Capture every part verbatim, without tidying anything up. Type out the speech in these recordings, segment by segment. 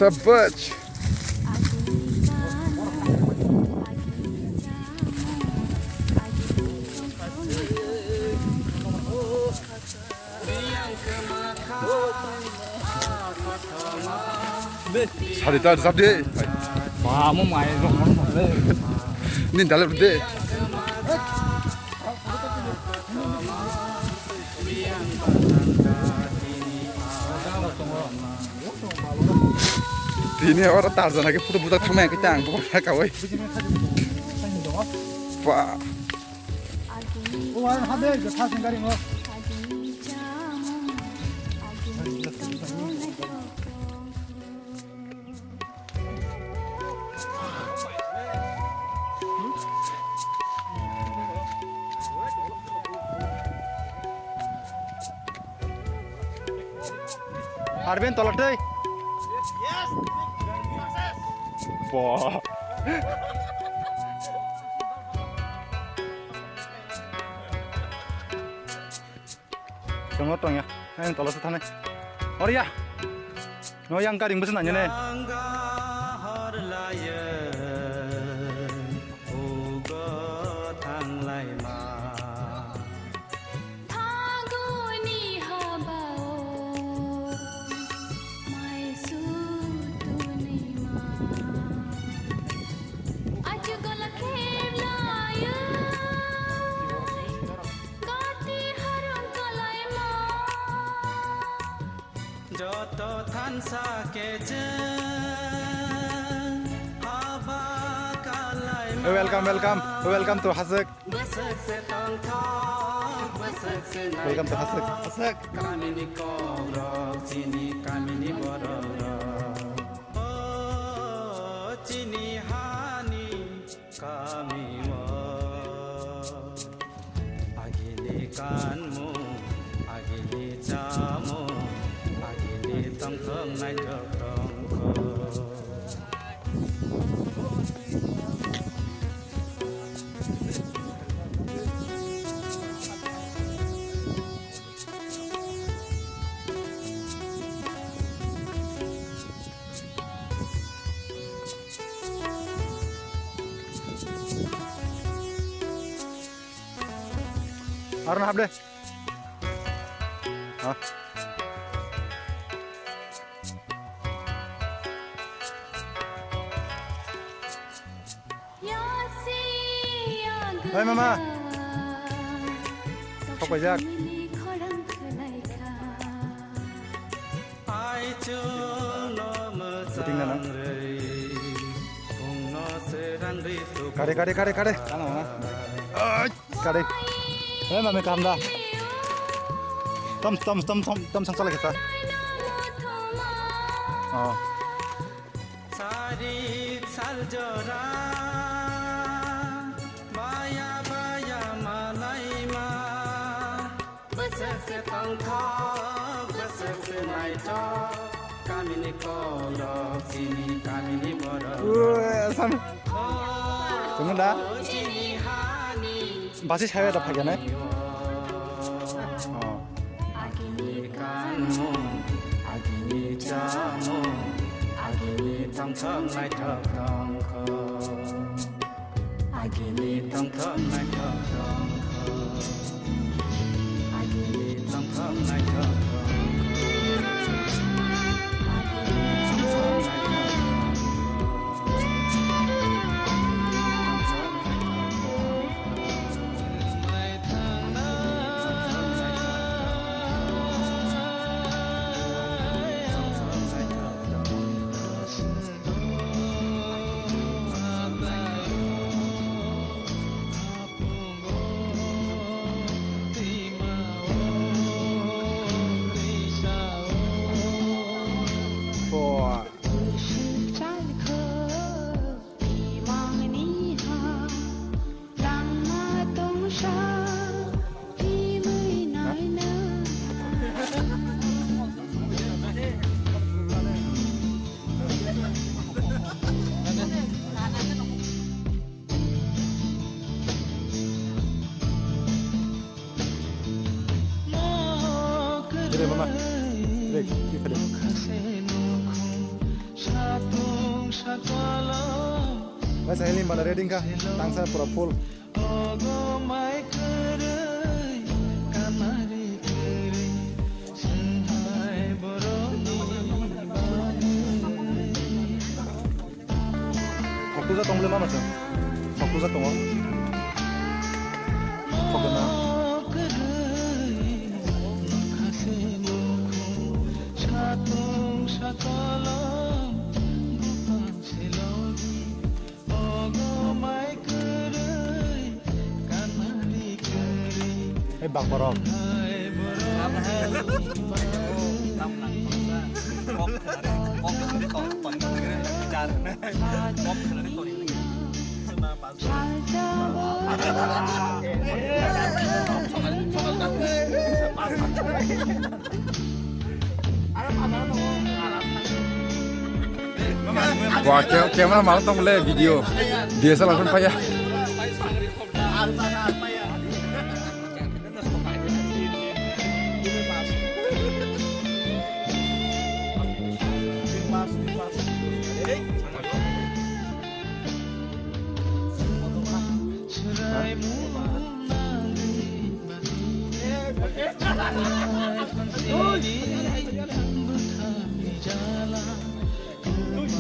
Sabach. Sari ta sab de. Ba mo mai rok mo le. Nin dale de. Tini oro Tarzan ke photo budak thangma ke tang bo kawai. Ba. Arben tola tei. Bo. Tongno tongya, ang tolo se thane. Orya. No yang karing bwswk nanya ne. Phaguni habao mai sutunima. Achu gola kheblayo. Gati harung kalaima. Joto thansa kecheng haba kalaima. Welcome, welcome, welcome to Hasik. Bwswk se tongthok, bwswk se welcome to Hasik. Naithok. Hasik. Kamini kokrok, chini kamini borokrok. O chini hani Kamio agini kanmung, agini chamung, agini tongthok naithok tongkho. Aron hap de. Ha. Hai mama. Sok paijak. Meeting na na. Kare, kare, kare, kare. Ai, kare. Eh, mami, kam da. Tom, tom, tom, tom, tom, sang chala kita. Oh. Sari saljora, baya baya malaima. Bwswk se tongthok, bwswk se naithok, kamini kokrok, chini kamini borok. Ue, sam. Chwngno da? Chini hani. Basi sawi da phaikanai. Oh. Agini kanmung, agini chamung, agini tongthok naithok tongkho. Agini tongthok naithok tongkho. Agini tongthok naithok tongkho. Agini tongthok naithok tongkho. Dede mama. Dede, ki khade. Guys, hai limbana ready wngkha, tangsa pura full. Thoktuja tongmole mama chwng. Thoktuja tongo. Thokna. Hei bakborok. Wah, ke-, camera malah tong le video. D S L R pun payah.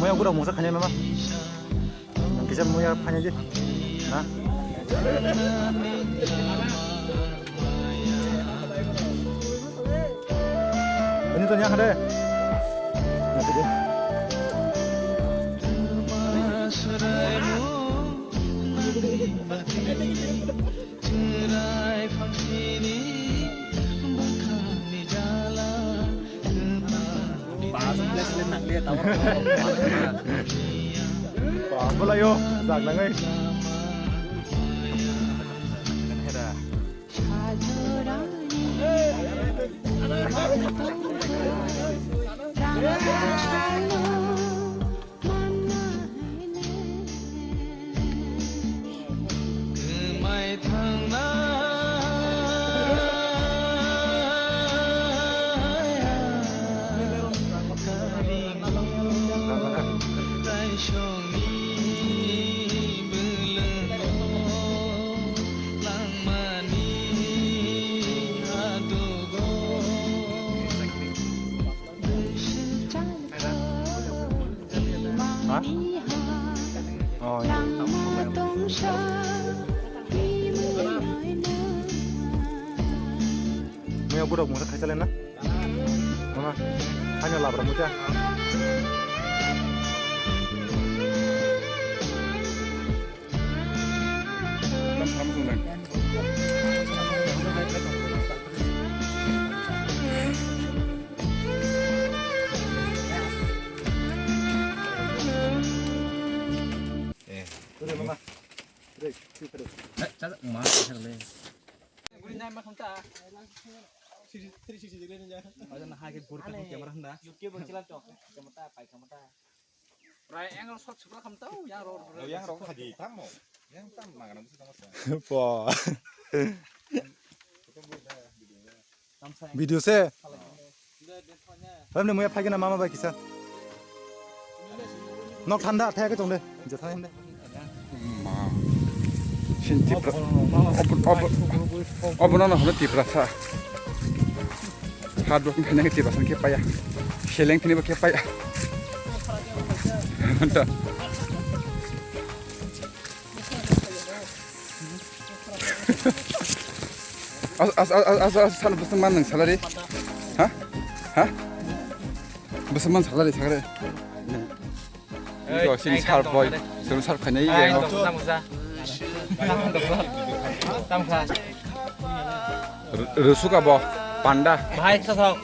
Moya gura mungsa khanya mama. Nang kisa moya khanya di. Na. Ini tuh nyah deh. Nah, tuh deh. Bangla yo, zaglangai. Ha? Oh, iya. Maya gura mungsa khaisa lena. Mama, hanya labra mucha. Rai angle shot sukra kham tau, yang ro, ro. Yang ro khaji tamo. Yang tam magana bisa tamo. Po. Video se. Ram ne muya phai gana mama bai kisa. Nok thanda thai ke tong de. Je thai de. Ma. Sin Tipra. Obo, obo, obo no no Tipra sa. Hard work ni khe paya. Seleng thini bo khe paya. Anta. As, as, as, as, as, sal bwswk man nang salary? Ha? Ha? Bwswk man salary sakre? Oi, iko sini ai, sharp boy. Sini sharp khainai ai, yang. Tam sa. Tam sa. Rusuka bo panda. Bhai, sasok.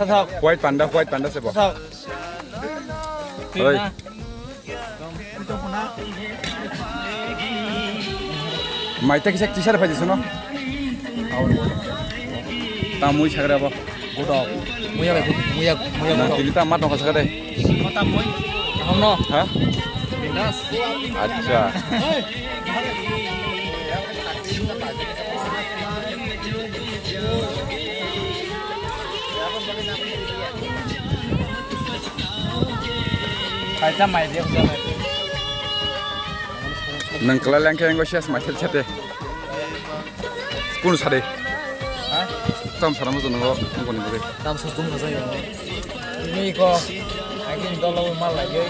Sasok. White panda, white panda se bo. Sasok. Oi. Maita kisa kisa phai disono. Tamui sagra bo. Godok. Muya bai, muya, muya godok. Tini ta mat nokha sakha de. Mata moi. Kaham no? Ha? Bindas. Acha. Kaisa mai de. Nang kala lang khe ngo sias mai sel chate. Kun sade. Ha? Tam sara mo jono ngo ngoni bade. Tam sujung na jayo. Ini ko. Akin dolo mal lagi.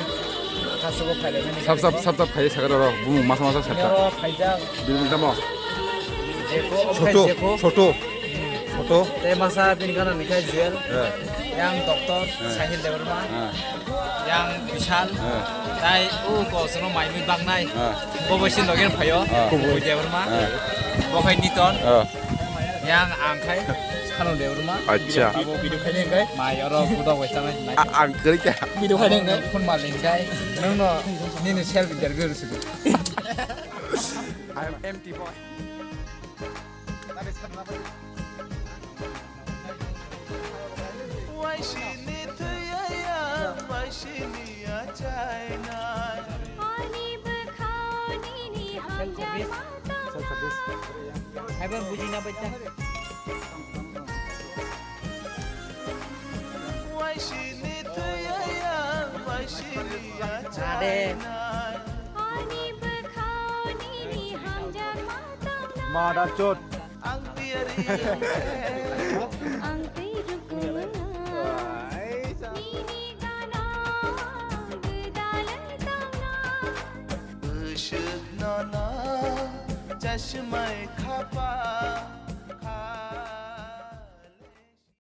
Kasu ko phai lagi. Sap sap sap sap khai sakar ro. Bumu masa masa sakta. Ro phai ja. Bil tamo. Jeko. Choto. Choto. Photo. Tei masa bini gana ni khe Jewel. Eh. Yang doktor Eh. Sahil Debbarma. Eh. Yang Bishal. Eh. Tai u ko sono mai mi baknai. Eh. Bo bo sin logen phayo. Eh. Kubui Debbarma. Eh. Bo khai Niton. Eh. Yang ang khai Sano Debbarma. Acha. Abo video khai neng kai. Mai oro buda wai tanai. A-, ang kari kya? Video khai neng kai. Phone mal neng kai. Nang no nini self interview rusudu. I am empty boy. Waisini thwiya ya, waisini achainai. Ani bwkhao nini hamjakma tongna. Haibo bujina baita. Waisini thwiya ya, waisini achainai. Ani bwkhao nini hamjakma tongna. Mada chot. Ang tiyari. Ang tei rukuna. Nini gana gwdalai tongna. Bwswk nono chashmai khapa.